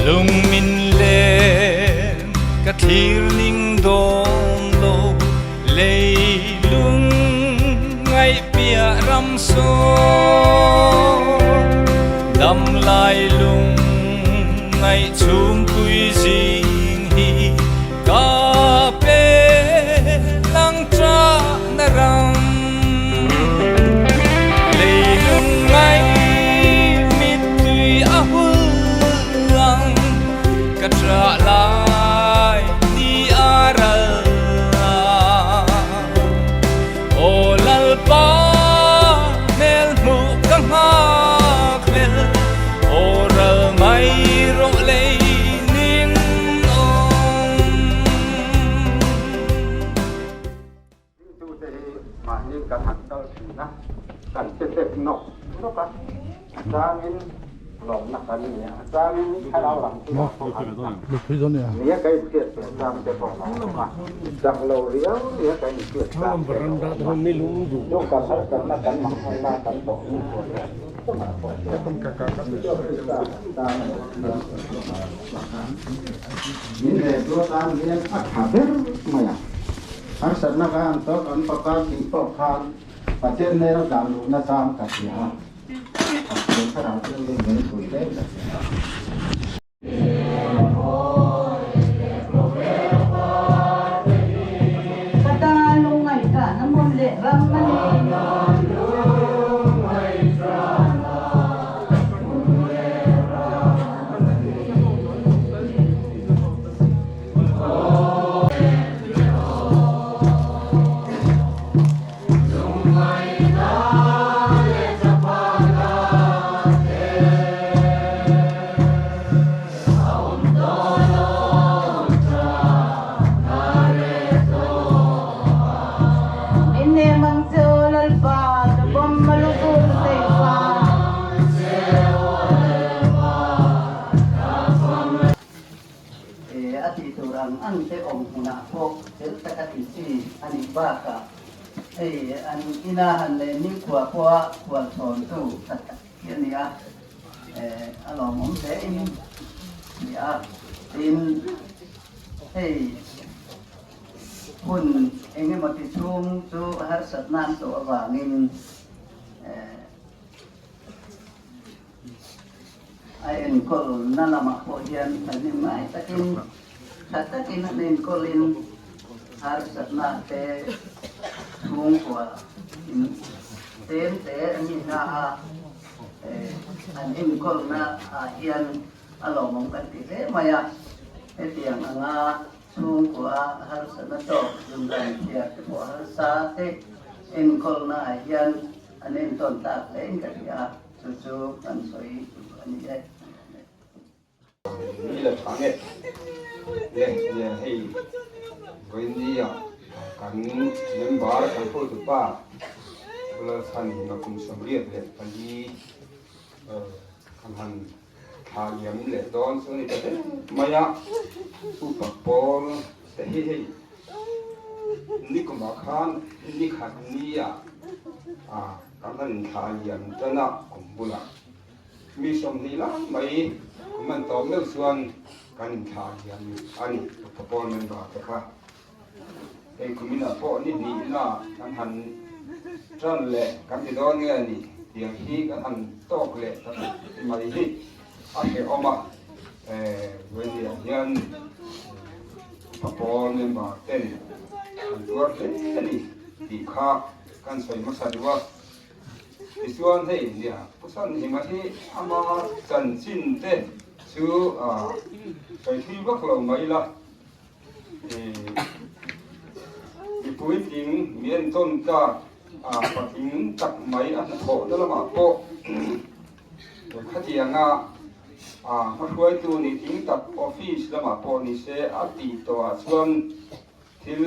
Lung min len ka thlir ning dawn lo leilung ngaih piah ram sawn dam lai lung ngaih chhungpui zing hi ka pe lang chahna ram leilung ngaih mittui a hul ang ka ṭah lai ni a ral ang. Aw Lalpa hmel hmuh ka nghak hlel, aw ral mai rawh lei ning awm. Ringtute hi mahni kan han kal thin a, kan che tek nawk nawk a, a changin lawmna kan ni a, a changin thlarau lam chu a pawh han tak nia ka inhriat ve chang te pawh a awm a, chak lo riau nia ka inhriat chang te pawh a awm a, chung kan harsatna kan manghawlna kan tawh hnu pawh hian chungah pawh hian Isua Krista kan tan a lo thiam Min ve tu atan hian a tha ber mai a. Harsatna ka han tawk an fapa tih pawh khan Pathian nena dan luhna chang ka hria a, Pathian thlarau thianghlim min pui hle ka hria. Ka ta lungngaihṭahna hmun leh ram a ni. Min nem ang che aw Lalpa, ka bawm a lusun teipa. A tih tur ang ang te awm hmunah pawh fel taka ti chi a nih bakah hei an ina han leh nikhua pawha khual chhawntu tha tak hi a ni a, a lawmawm hle in ni a. Tin, hei hun eng emaw ti chhung chu harsatna an tawh avangin A enkawlna lamah pawh hian thahnem ngai takin tha takin an enkawlin harsatna te chhungkua in tlem te an ni hna a, an enkawlna ah hian a lawmawm kan ti hle mai a, hetiang anga chhungkua harsatna tawk zunram thiar te pawh harsa te enkawlna ah hian an entawn tlak hle in ka hria a. Chu chu kan sawi duh a ni e. Ni la tha nge le le hei vawinia kan member kan hotu pa Lalchhan Makum 74 kan han thla liam leh dawn chu a ni ta hle mai a, upa pawl te hi hei nikumah khan nikhat nia Kan han thla lian tan a kum bulah mi 20 lai mai kum an tawp meuh chuan kan inthla lian a ni Upa Pawl member te kha. Hei kuminah pawh ni hnihna kan han tan leh kan ti dawn nge ni tiang hi kan han tawk leh ta mai hi a hrehawm a, Vawiliah hian Upa Pawl member ten an tuar hle a ni tih kha Kan sawi hmasa duh a, tichuan hei nia Pu Sanhima hi ama chanchin te chu sawi thui vak lo mai la, mi puitling mi entawn tlak patling tak mai a hnathawhna lamah pawh khatianga hmahruaitu ni tling tak office lamah pawh ni se a tih tawhah chuan Thil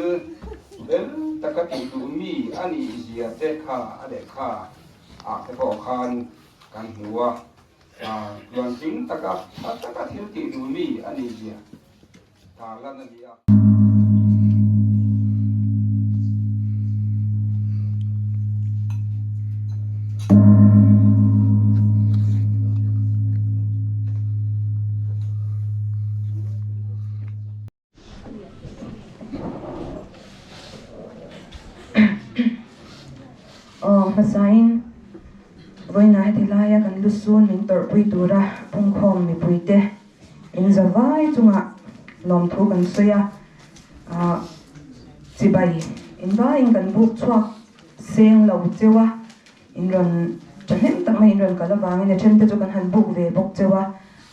fel taka tih duh mi a nih zia te kha a lehkha ah te pawh khan kan hmu a, tluantling taka tha taka thil tih duh mi a nih zia tarlan a ni a. Aw, hmasain vawiinah heti laia kan lusun min tawrhpui tura pungkhawm mipuite inzavai chungah lawmthu kan sawi a, chibai invaiin kan buk chhuak seng lo cheu a, in rawn thahnem tak mai in rawn kal avangin a thente chu kan han buk ve bawk cheu a,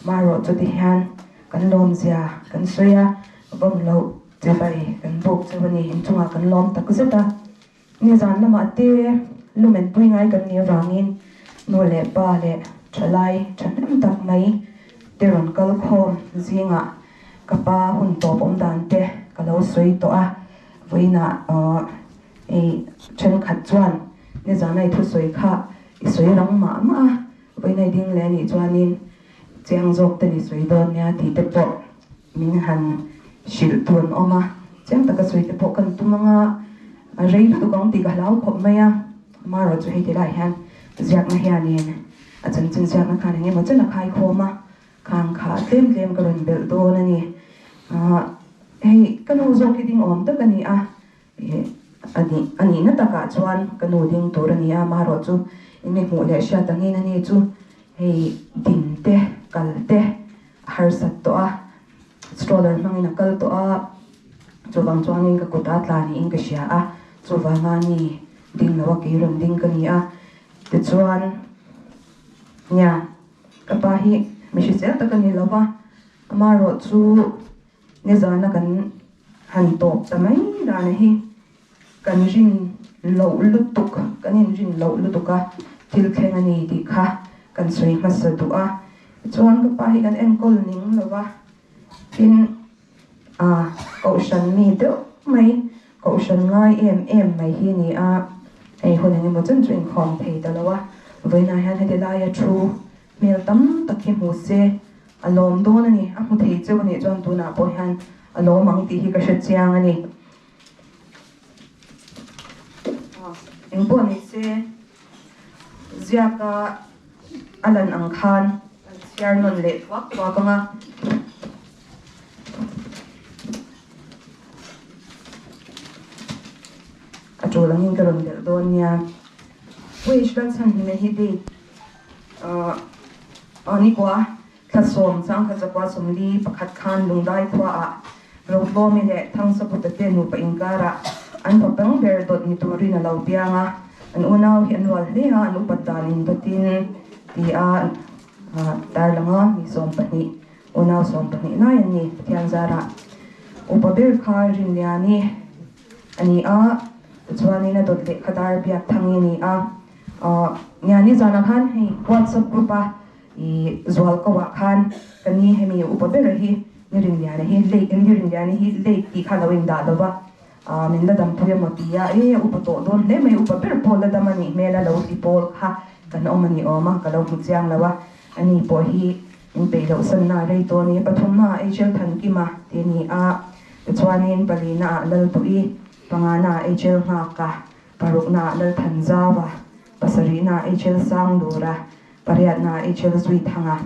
marawh chuti hian kan lawmzia kan sawi a, vawm loh chibai kan buk cheu a ni, inchungah kan lawm tak zet a. Nizan lamah te lumen pui ngai kan nih avangin nu leh pa leh thalai thahnem tak mai te rawn kal khawm zingah ka pa hun tawp awm dan te ka lo sawi tawh a, vawiinah hei thenkhat chuan nizana i thusawi kha i sawi rang mah mah a, vawiina i ding leh anih chuanin chiang zawk te ni sawi dawn nia tih te pawh Min han hrilh tur an awm a, chiang taka sawi te pawh kan tum anga a rei lutuk ang tih ka hlau khawp mai a, amaherawh chu hei ti lai hian ziakna hianin a chanchin ziakna khan eng emaw chen a khai khawm a, khang kha tlem tlem ka rawn belh dawn a ni. Ahh hei ka nu zawk hi ding awm tak a ni a, a nihna takah chuan ka nu ding tur a ni a, amaherawh chu enge hmuh leh hriat angin a ni chu hei din te kal te a harsat tawh a, stroller hmangin a kal tawh a, chuvang chuanin ka kut a tla niin ka hria a, chuvanga ni ding lo a kei rawn ding ka ni a, tichuan nia ka pa hi mi hrisel tak a ni lo va, amaherawh chu nizana kan han tawp ta mai dan hi kan rin loh lutuk, kan inrin loh lutuk a thil thleng a ni tih kha kan sawi hmasa duh a. Tichuan ka pa hi kan enkawl ning lo va, tin ah kohhran mi deuh mai, kohhran ngai em em mai hi a ni a, hei hun eng emaw chen chu inkhawm thei ta lo a, vawiinah hian heti laia thu hmel tam tak hi hmu se a lawm dawn a ni, a hmu thei cheu a nih chuan tunah pawh hian a lawm ang tih hi ka hre chiang a ni. Engpawh ni se ziaka a lan ang khan kan chhiar nawn leh thuak thuak ang a. A tul angin ka rawn belh dawn nia. Wage Lalchhanhima hi date ah ni kua. Thla sawm changkhat zakua 41 khan Lungdai khuaah Rotlawmi leh Thangsaputa te nupa inkarah an fapang ber dawt ni turin a lo piang a, an unau hi an rual hle a, an upat dan in dawtin ti a tarlang a, mi 12, unau 12 lai an ni Pathian zarah. Upa ber kha Rinliani a ni a, tichuanin a dawt leh kha Darbiakthangi a ni a, nia nizanah khan hei WhatsApp group a I zual ko ah khan ka ni hemi upa ber hi ni Rinliana hi late ni Rinliana hi late tih kha lo in dah lo va, ah min la dam pui emaw ti a, e upa tawh dawn hle mai upa ber pawh la dam a nih hmel a lo ti pawl kha kan awm a ni awm a, ka lo hmu chiang lo a, ani pawh hi in peih loh sanna a rei tawh a ni, pathumna ah HL Thankima ti a ni a, tichuanin palina ah Lalduhi, pangana ah HL Nghaka, parukna ah Lalthanzaua, pasarihna ah HL Sanglura, Pariatna ah HL zui thang a,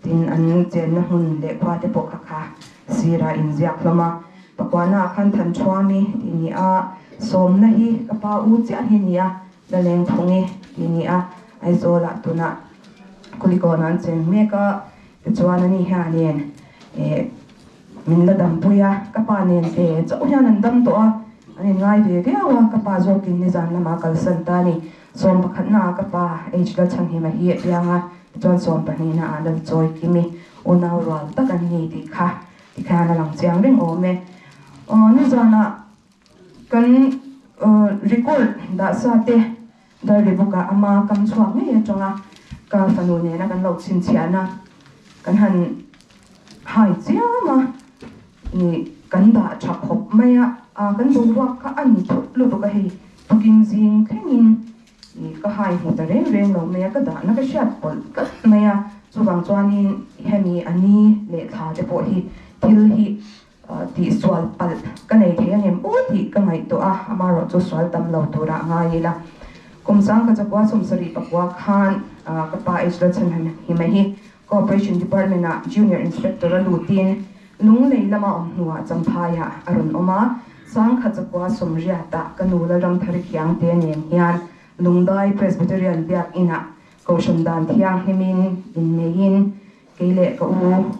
tin an chenna hmun leh khua te pawh kha kha sirah inziak hlawm a. Pakuana ah khan Thanchhuami tih ni a, sawmna hi ka pa u chiah hi ni a, Lalengphungi tih ni a, Aizawl ah tunah Kulikawn ah an cheng mek a, tichuan ani hianin eh min la dampui a, ka pa nen te chauh hian an dam tawh a, an inngai ve viau a, ka pa zawkin nizan lamah kalsan ta a ni. 11 naah ka pa H Lalchhanhima hi a piang a, tichuan 12 naah Lalchawi Kimi unau rual tak an ni tih kha tikhian a lang chiang reng awm e. Aw nizanah kan record dah sa te diary book ah ama kam chhuak ngei atanga ka fanu nena kan lo chhinchhiahna kan han hai chiam a ni kan dah tha khawp mai a, kan boruak kha a ni thut lutuk a hei. Tukin zing thlengin ka hai hmu ta reng reng lo mai a, ka dahna ka hriat pawlh tlat mai a, chuvang chuanin hemi a ni leh thla te pawh hi thil hi tihsual palh ka nei thei angem aw tih ka ngaihtuah a, amaherawh chu sual tam lo turah ngai ila. Kum 1974 khan ka pa H Lalchhanhima hi Cooperation Department ah Junior Inspector a lutin Lunglei lama awm hnuah Champhaiah a rawn awm a, 1980 ah ka nu Lalramthari Khiangte nen hian Lungdai Presbyterian Biak Inah Kohhran dan thianghlimin inneiin kei leh ka u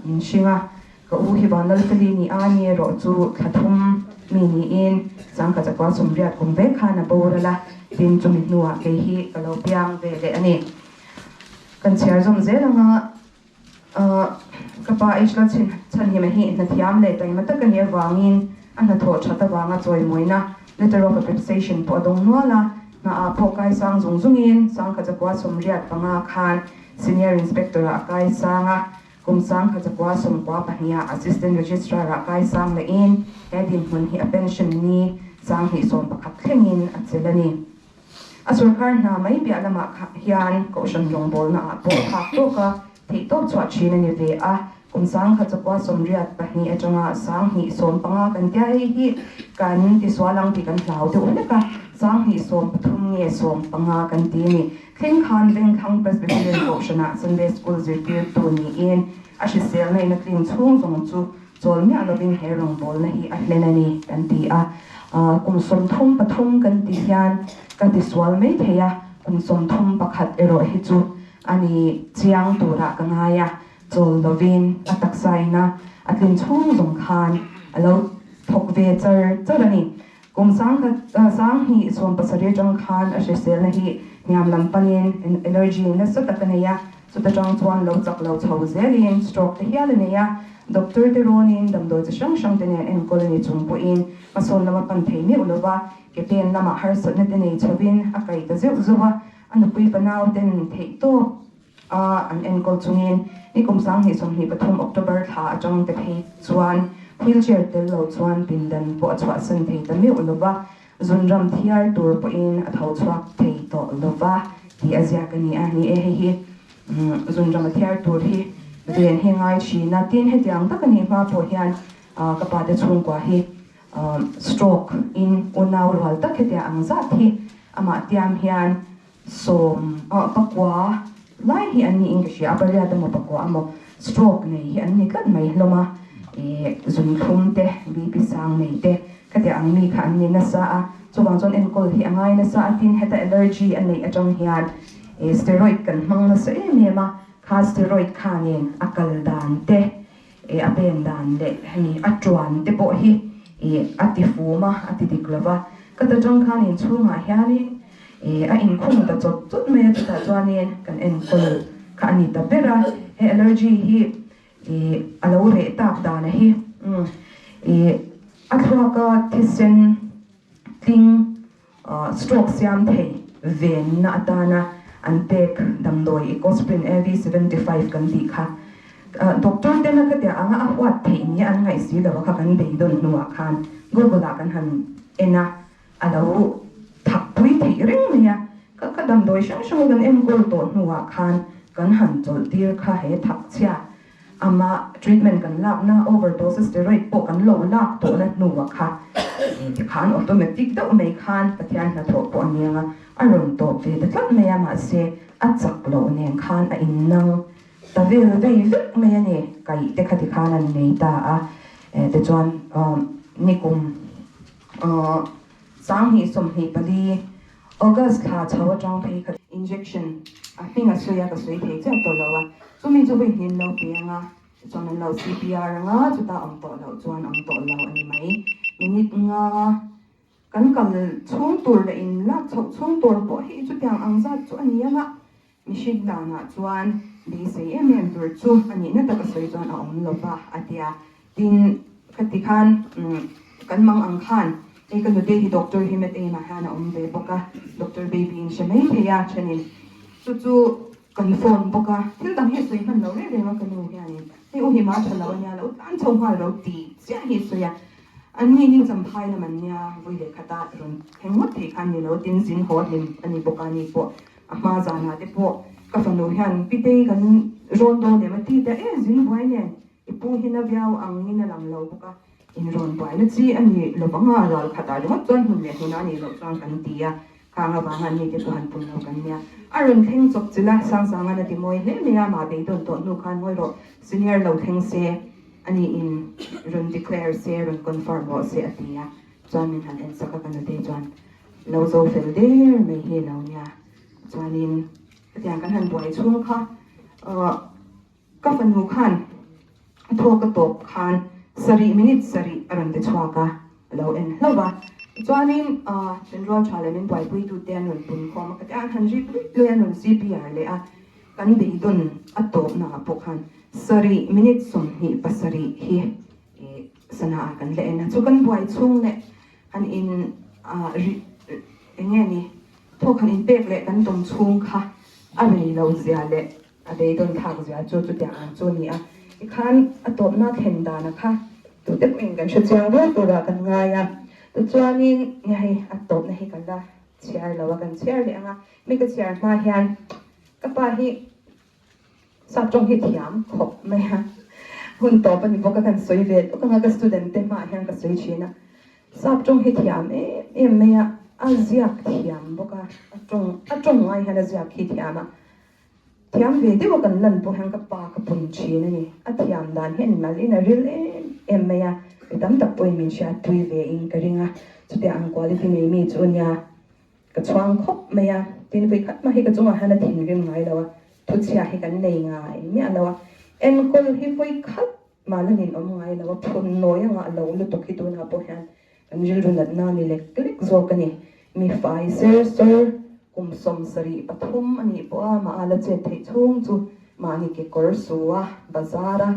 min hring a, ka u hi Vanlalfeli ni a ni erawh chu thla thum mi niin changkha chakua 80 kum vek khan a boral a, tin chumi hnuah kei hi ka lo piang ve leh a ni. Kan chhiar zawm zel anga ka pa H Lalchhin Chhanhima hi hnathiam leh taima tak a nih avangin a hnathawh that avanga chawimawina Letter of Appreciation pawh a dawng nual a, hnaah pawh kai sang zung zungin sangkha chakua 85 khan Senior Inspector-ah a kai sang a, kum sangkha chakua 92ah Assistant Registrar-ah kai sang lehin he dinhmun hi a pension ni 2011 thlengin a chelh a ni. A sorkar hna mai piah lamah hian Kohhran rawngbawlnaah pawh phak tawka theihtawp chhuah thin a ni ve a, kum 1982 atanga 2015 kan tia hei hi kan tisual ang tih kan hlau deuh hlek a, 2013 nge 15 kan ti a ni. Thleng khan Vengthlang Presbyterian Kohhranah Sunday School zirtirtu niin a hriselna in a tlin chhung zawng chu Chawl miah lovin he rawngbawlna hi a hlen a ni kan ti a, kum 33 kan tih hian ka tisual mai thei a, kum 31 erawh hi chu a ni chiang turah ka ngai a, chawl lovin a taksa ina a tlin chhung zawng khan a lo thawk ve char char a ni. Kum 2017 atang khan a hriselna hi hniam lam panin allergy nasa tak a nei a, chuta tang chuan lo chak lo chho zelin stroke te hial a nei a, doctor te rawnin damdawi chi hrang hrang te nen enkawl a ni chung pawhin hmasawn lama pan thei meuh lova ke pen lamah harsatna te nei chhovin a kai ta zeuh zeuh a, a nupui fanau ten theihtawp a an enkawl chungin nikum 2023 October thla atang te phei chuan wheelchair tel lo chuan pindan pawh a chhuahsan thei ta meuh lova, zunram thiar tur pawhin a tho chhuak thei tawh lova tih a ziak a ni a. Ni e, hei hi zunram a thiar tur hi ven hi ngai thin a, tin hetiang tak a nih hma pawh hian ka pa te chhungkua hi stroke in unau rual tak hetiang ang zat hi amah tiam hian Sawm ah pakua lai hi an niin ka hria a, pariat emaw pakua emaw stroke nei hi an ni tlat mai hlawm a, ih zunphlum te, BP sang nei te khatiang ang mi kha an ni nasa a, chuvang chuan enkawl hi a ngai nasa a, tin heta allergy a neih atang hian ih steroid kan hmang nasa em em a, kha steroid khanin a kal dan te ih a pen dan leh hemi a tuan te pawh hi ih a ti fum a, a ti dik lo va, ka ta tang khan inchhungah hianin ih a inkhung ta chawt chawt mai a, chutah chuanin kan enkawl kha a ni ta ber a, he allergy hi ih a lo reh tak dan a hi umm ih a thluaka thisen tling Stroke siam thei venna atana an pek damdawi Ecosprin AV 75 kan tih kha doctor tena khatia anga a huat theih nia an ngaih si lo a kha kan beidawn hnuah khan Google ah kan han en a, a lo thak pui theih reng mai a, ka ka damdawi hrang hrang kan enkawl tawh hnuah khan kan han chawlh tir kha he thak chhia Amah treatment kan lakna overdose steroid pawh kan lo lak tawhna hnuah kha tikhan automatic deuh mai khan Pathian hnathawh pawh a niang a, a rawn tawp ve ta tlat mai a, mahse a chak loh nen khan a innang ta vel vei vek mai a ni, kaih te kha tikhan an nei ta a, tichuan nikum 2024 August thla chho atang phei kha injection a hming a sawi a ka sawi thei chiah tawh lo a, chumi chu vawi hnin lo pe anga chuan an lo CPR anga chutah awm tawh loh chuan awm tawh lo a ni mai. Minute nga kan kal chhung tur leh in lak chhoh chhung tur pawh hi chutiang ang zat chu a ni anga mihring danah chuan beisei em em tur chu a nihna taka sawi chuan a awm lo va a tia. Tin, ka ti khan kan mang ang khan hei ka nute hi doctor hi met engemaw hian a awm ve bawk a, doctor baby in hre mai thei a thenin chu chu kan phone bawk a, thil dang hi a sawi hman lo reng reng a ka nu hianin hei u hima tha lo ania lo tlan chho nghal lo ti chiah hi a sawi a, an ni ning champhai lam an nia vui leh khata rawn thleng ngawt thei kha a ni lo, tin zin haw hlim a ni bawk a ni pawh a hma zanah te pawh ka fanu hian pitei kan rawn dawn em a ti ta e zin buai nen. I pu hi na viau ang in a lang lo bawk a, in rawn buaina chi a ni lo vang a, ral khatah ringawt chuan hmun leh hmun a nih loh chuan kan ti a, khang avanga an nite pawh han pun lo kan nia. A rawn thleng chawp chilh a, Sangsanga'n a ti mawi hle mai a, mah beidawn tawh hnu khan ngawi rawh, senior lo thleng se, ani in rawn declare se, rawn confirm rawh se a ti a, chuan min han en sak a, ka nute chuan. lo zo fel der mai hi lo nia. Chuanin hetiang kan han buai chhung kha ka fanu khan a thawk a tawp khan sarih minute sarih a rawn ti chhuak a, a lo en hlauh a. Chuanin thenrual tha leh min buaipuitute an rawn pun khawm a, ka tia an han rik rik lui a, an rawn CPR leh a, kan beidawn a tawpnaah pawh khan sarih minute 27 hi sana ah kan la en a, chu kan buai chhung leh han in eng nge ni thawk han in pek leh kan tum chhung kha a rei lo zia leh a beidawn thlak zia chu chutiang ang chu a ni a, tikhan a tawpna thlen dana kha tute pawhin kan hre chiang viau turah kan ngai a, tichuanin nge hei a tawpna hi kan la chhiar lo a, kan chhiar leh ang a, mi ka chhiar hma hian ka pa hi Sap tawng hi thiam khawp mai a, hun tawp a ni bawk a, kan sawi ve tawk ang a, ka student te hmaah hian ka sawi thin a, sap tawng hi thiam em em mai a, a ziak thiam bawk a, a tawng a tawng ngai hian a ziak hi thiam a, thiam ve deuh a kan lan pawh hian ka pa ka pun thin a ni, a thiam dan hian malin a ril em em mai a, mi tam tak pawhin min hriatpui ve in ka ring a, chutiang ang quality nei mi chu a nia. Ka chhuang khawp mai a, tin vui khat mah hi ka chungah hian a thinrim ngai lo a, thuchhia hi kan nei ngai miah lo a, enkawl hi vawi khat mah la nin awm ngai lo a, phun nawi a ngah lo lutuk hi tunah pawh hian kan rilru natna ni lek lek zawk a ni. Mi fai ser sawr kum 73 a nih pawh a mah a la chet theih chhung chu mahni kekawr su a, bazar a,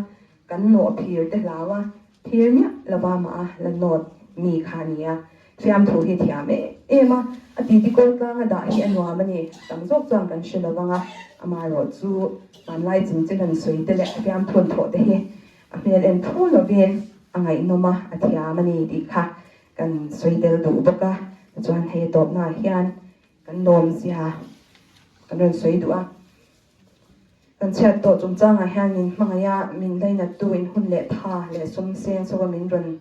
kan nawh phir te hlau a, Thir miah lova mah a la nawt mi kha a ni a, fiamthu hi thiam em em a, a titi kawl tlanga dah hi a nuam a ni. Tam zawk chuan kan hre lo ang a, amaherawh chu hmanlai chanchin han sawi te leh fiamthu an thawh te hi a hmel en thu lovin a ngaihnawm a, a thiam a ni tih kha kan sawi tel duh bawk a. Tichuan hei a tawpnaah hian kan lawmzia kan rawn sawi duh a. Kan chhiat tawh chungchangah hian min hmangaih a, min lainattu in hun leh tha leh sum seng chauha min rawn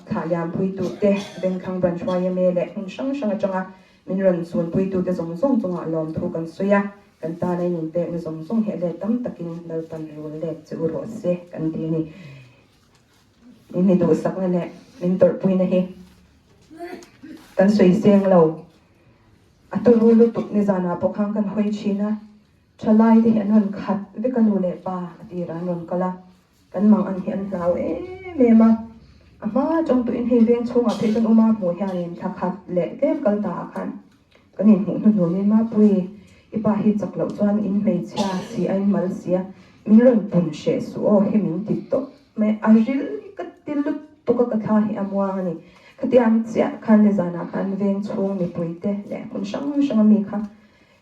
thlah liampuitute, Bengthlang Branch YMA leh hmun hrang hrang atanga min rawn sunpuitute zawng zawng chungah lawmthu kan sawi a, kan tana in inpekna zawng zawng hi a let tam takin Lalpan rul let che u rawh se kan ti a ni. Min mi duhsakna leh min tawrhpuina hi kan sawi seng lo. A turu lutuk nizanah pawh khan kan hawi thin a, thalai te hi an rawn khat vek a nu leh pa a tirah an rawn kal a, kan mang an hi an hlau em em a, a hma atang tuin hei veng chhungah phei chuan uma hmuh hianin thla khat leh tlem kal ta ah khan kan inhmuh hnuhnun in Mapui i pa hi chak loh chuan in hmeichhia si a in mal si a, min rawn pun hreh suh aw hi min ti tawp mai a, ril hi ka ti lutuk a ka thla hi a muang a ni. Khatiang chiah khan nizanah khan veng chhung mipuite leh hmun hrang hranga mi kha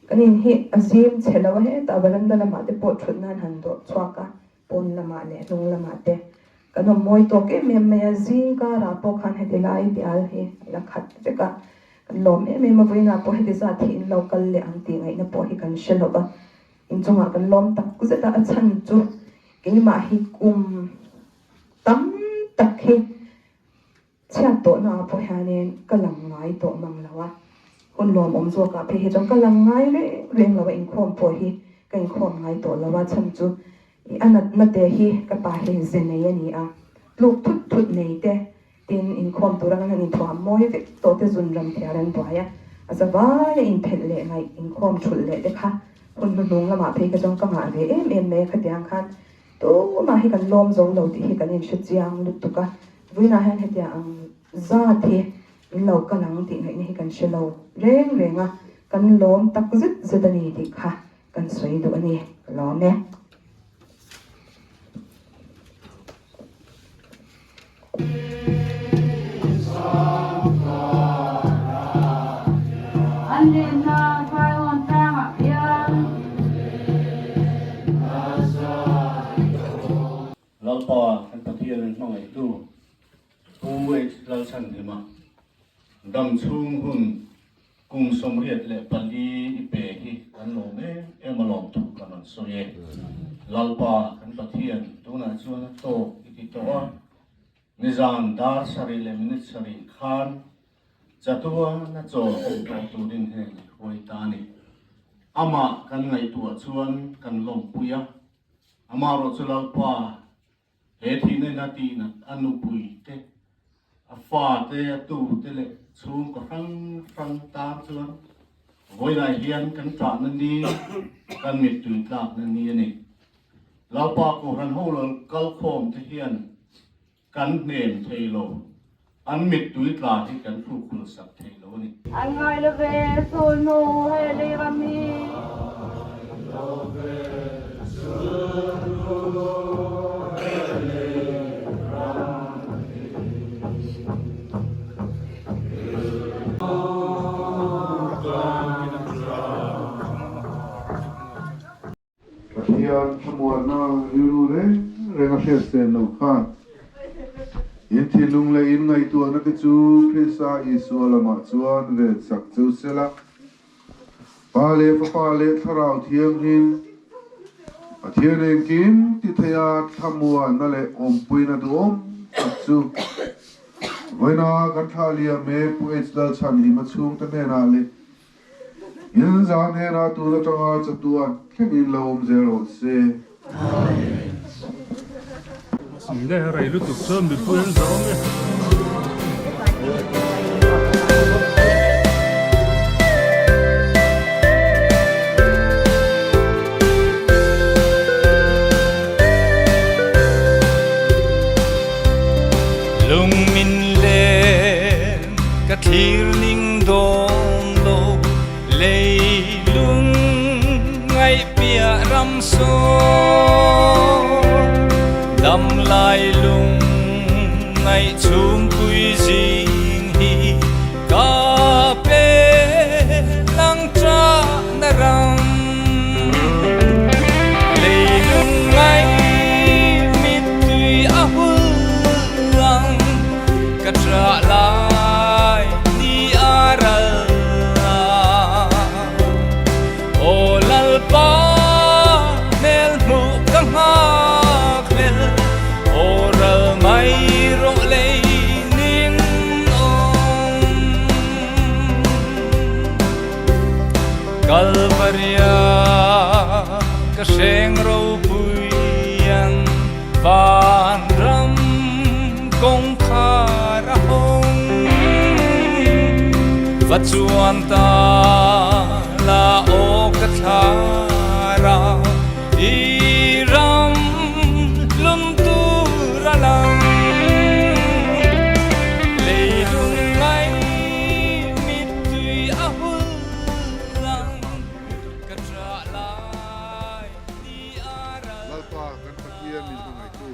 kan in hi a zim chhe lo a, hetah veranda lamah te pawh thut nan han dawh chhuak a, pawn lamah leh hnung lamah te kan awm mawi tawk em em mai a, zing karah pawh khan heti lai bial hi a la khat vek a, kan lawm em em a, vawiinah pawh heti zat hi in lo kal leh ang tih ngaihna pawh hi kan hre lo va, inchungah kan lawm tak zet a, a chhan chu keimah hi kum tam tak hi Chhiat tawhnaah pawh hianin ka lang ngai tawh mang lo a, hun lawmawm zawkah phei hi chuan ka lang ngai reng reng lo a, inkhawm pawh hi ka inkhawm ngai tawh lo a, chhan chu i a natna te hi ka pa hi ze nei a ni a, tluk thut thut nei te tin inkhawm tura kan han inthuam mawi vek tawh te zun ram thiar an buai a, a zavaia inphelh leh ngaih inkhawm thulh leh te kha hun hnuhnung lamah phei kha chuan ka ngah ve em em mai a, khatiang khan tumah hi kan lawm zo lo tih hi kan inhre chiang lutuk a. Vawiinah hian hetiang ang zat hi in lo kal ang tih ngaihna hi kan hre lo reng reng a, kan lawm tak zet zet a ni tih kha kan sawi duh a ni. Ka lawm e. An lenna Zion tlangah hian. Lalpa kan Pathian in hmangaihtu Pu H Lalchhanhima dam chhung hun kum 84 i pe hi kan lawm em em a lawm thu kan rawn sawi e. Lalpa kan Pathian tunah chuan a tawk i ti tawh a, nizan dar sarih leh minute sarih khan chatuan a chawl awm tawh turin heng i hruai ta a ni. Amah kan ngaihtuah chuan kan lawmpui a. Amaherawhchu Lalpa, he thihna in a tihnat a nupui te, A fate, a tute leh chhungkaw hrang hrang tan chuan vawiinah hian kan ṭahna ni, kan mittui tlakna ni a ni. Lalpa Kohhran ho lo kalkhawm te hian kan hnem thei lo, an mittui tla hi kan hrukhul sak thei lo a ni. An ngai lo ve sulhnu he lei ram hi. Pathian thlamuanna rilru reng reng a hriat sen loh khan in thinlung leh in ngaihtuahna te chu Krista Isua lamah chuan ven sak cheu sela. Pa leh Fapa leh Thlarau Thianghlim, Pathian engkim ti theia thlamuanna leh awmpuina duhawm tak chu vawiina kan thlah liam e Pu H Lalchhanhima chhungte hnenah leh In zan hnenah tun atanga chatuan thlengin lo awm zel rawh se. Nge rei lutuk chuan mipui an zawng e. Lung min len Ka thlir ning dawn lo leilung ngaihpiah ram sawn dam lai lung ngaih chhungpui zing hi ka pe lang ṭahna ram leilung ngaih mittui a hul ang. Ka ṭah lai ni a ral a. Aw Lalpa hmel hmuh ka nghak hlel, aw ral mai rawh lei ning awm. Kalvaria ka hreng ropui ang vanram. Kawngkhar a hawng va chuan ta la aw ka thlar a i ram lum tur a lang leilung mai mittui a hul ang ka ṭah lai ni a ral. Lalpa kan Pathian min hmangaihtu.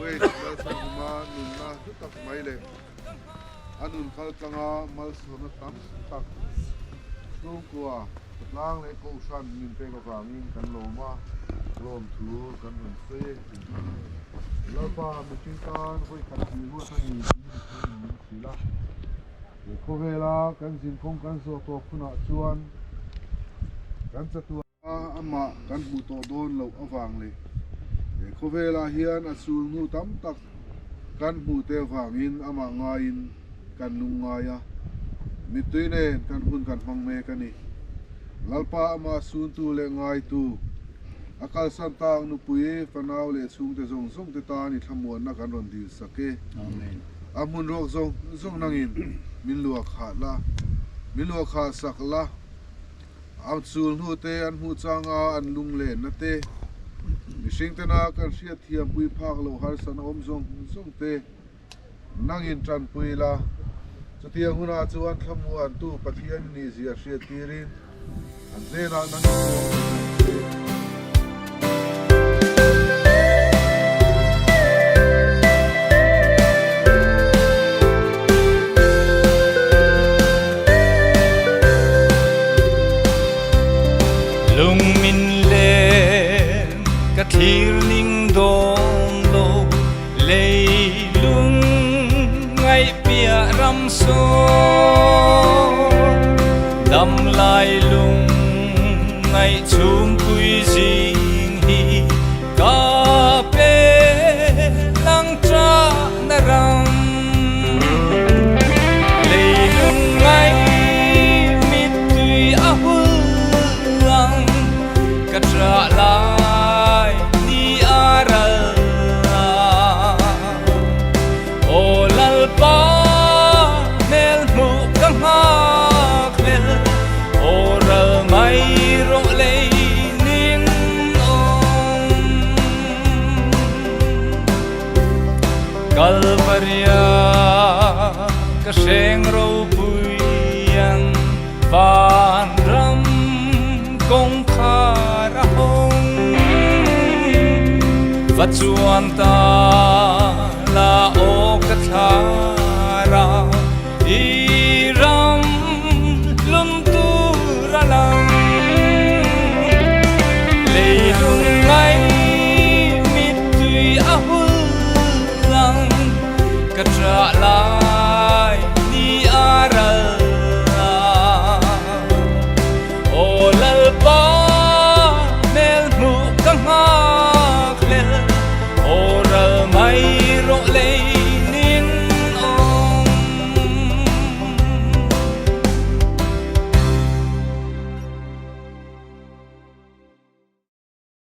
Wade Lalchhanhima nunna hlu tak mai leh a nun kal tlanga malsawmna tam tak chhungkua tlang leh kohhran min pek avangin kan lawm a, lawmthu kan rawn sawi e. Lalpa mihring tan vawi khat tih ruat a ni tiin thu min hrilh a. He khawvela kan zinkawng kan zawh tawp hunah chuan kan chatuan. Amah kan hmuh tawh dawn loh avang leh he khawvelah hian a sul hnu tam tak kan hmuh te avangin amah ngaiin kan lungngai a, mittui nen kan hun kan hmang mek a ni. Lalpa amah suntu leh ngaitu, a kalsan tak nupui, fanau leh chhungte zawng zawng te tan i thlamuanna kan rawn dil sak e. A hmun ruak zawng zawng nangin min luah khah la, min luah khah sak la. A chul hnu te an hmuh changa an lunglenna te, mihring tena kan hriatthiam pui phak loh harsatna awm zawng zawng te nangin tanpui la. Chutiang hunah chuan thlamuantu Pathian i nihzia hriat tirin an hnenah nangin puang thei ang che. Lung min len ka thlir ning dawn lo leilung ngaihpiah ram sawn dam lai lung ngaih chhungpui zing hi ka pe lang ṭahna ram. Leilung ngai mittui a hul ang ka ṭah lai ni a ral a. Aw. Kalvaria ka hreng ropui an vanram kawngkhar a hawng. Va chuan ta.